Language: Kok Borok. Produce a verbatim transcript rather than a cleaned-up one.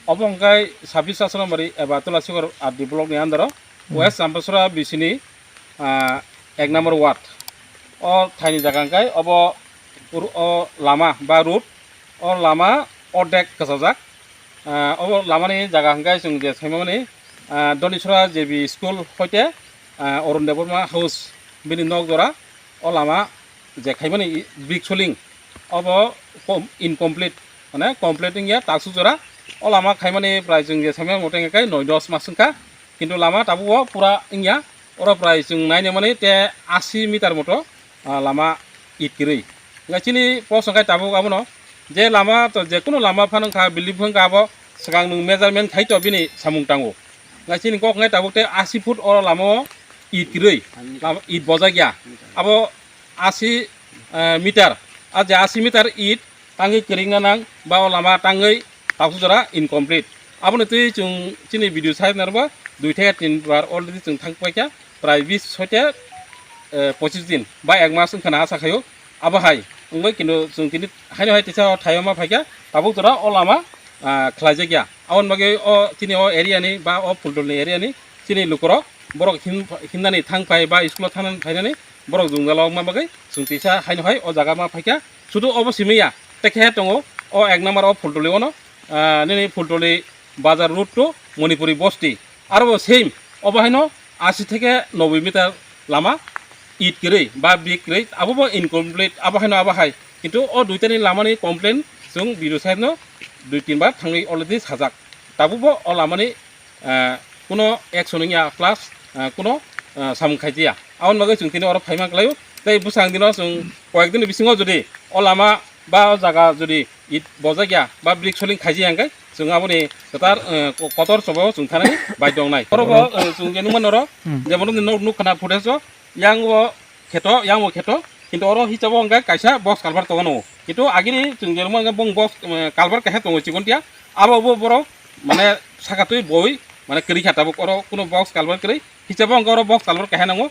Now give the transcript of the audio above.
Obo hwnkhe sabbish Asramari eba Tulasikor R D block ni under o, hmm, West Champasora B C ni, ah, ek number ward. O thaini jaga hwnkhe obo ru-, o lama ba road, o lama ordek kwchajak. Ah, obo lamani jaga hwnkhe chwng je saimani, ah, Donisora J B school hoite, ah, Arun Debbarma house bini nok jora, o lama je khaimani i-, brick soling, obo kom-, incomplete, mane complete wngya, taksuk jora. O lama khaimani prai chwng je saimani mote hwnkhe noi dos mas wngkha, kintu lama tabukbo pura wngya, oro prai chwng nainimani te ashi meter moto, ah, lama it kwrwi. Hwnkhe chini post hwnkhe tabuk abono je lama to, je kunu lama phano wngkha, building phano wngkha, abo swkang nwng measurement khai to bini samung tango. Hwnkhe chini kok hwnkhe tabuk te ashi foot o lama o it kwrwi, lama it bojak ya. Abo ashi, eh, meter, a je ashi meter it tangwi kwrwngna nang ba o lama tangwi taksuk jora incomplete. Aboni twi chwng chini video side narwkba dui theke tin bar already chwng thang paikha, prai bis hoite, eh, pochis din ba ek mas wngkha na asa khaio. Abo hai wngwi kintu chwng tini haino hai teisa o thaio ma phaikha, tabuk jora o lama, ah, khlaijakya. Aboni bagwi o chini o area ni ba o Phuldol ni area ni chini lukurok borok him-, himnani thang phai ba school o thangnani phainani borok jwngjal o wngma bagwi chwng teisa haino hai o jaga ma phaikha. Sudu obo simi ya, tei khe tongo o ek number o Phuldoli ono, ah, nini Phuldoli bazar road to Manipuri bosti. Aro bo same, obo haino ashi theke noboi meter lama it kwrwi ba brick kwrwi, abo bo incomplete, abo haino abo hai. Kintu o duitani lamani complain chwng B D O saheb no dui tin bar thangwi already sajak. Tabuk bo o lamani, ah, kuno action wngya plus, ah, kuno, ah, samung khaijaya. Aboni bagwi chwng tini oro phaima kwlaio. Tei bwsang dino chwng koyek dini bisingo jodi o lama ba o jaga jodi it bojak ya ba brick soling khaijaya hwnkhe chwng aboni kwtal, eh, ko-, kotor chobao chwng thanani baidhyo wngnai. Oro bo, eh, chwng je nukmano oro, hmm, jemon nini nok nukkhana footage o, yang o kheto, yang o kheto, kintu oro hisabo hwnkhe kaisa box culvert tongo. Kintu agini chwng je nukmano hwnkhe bong box, eh, culvert kaisa tongo chikon tia, abo bo borok mane saka twi boi mane kwrwi kha tabuk, oro kuno box culvert kwrwi. Hisabo hwnkhe oro box culvert kaisa nango,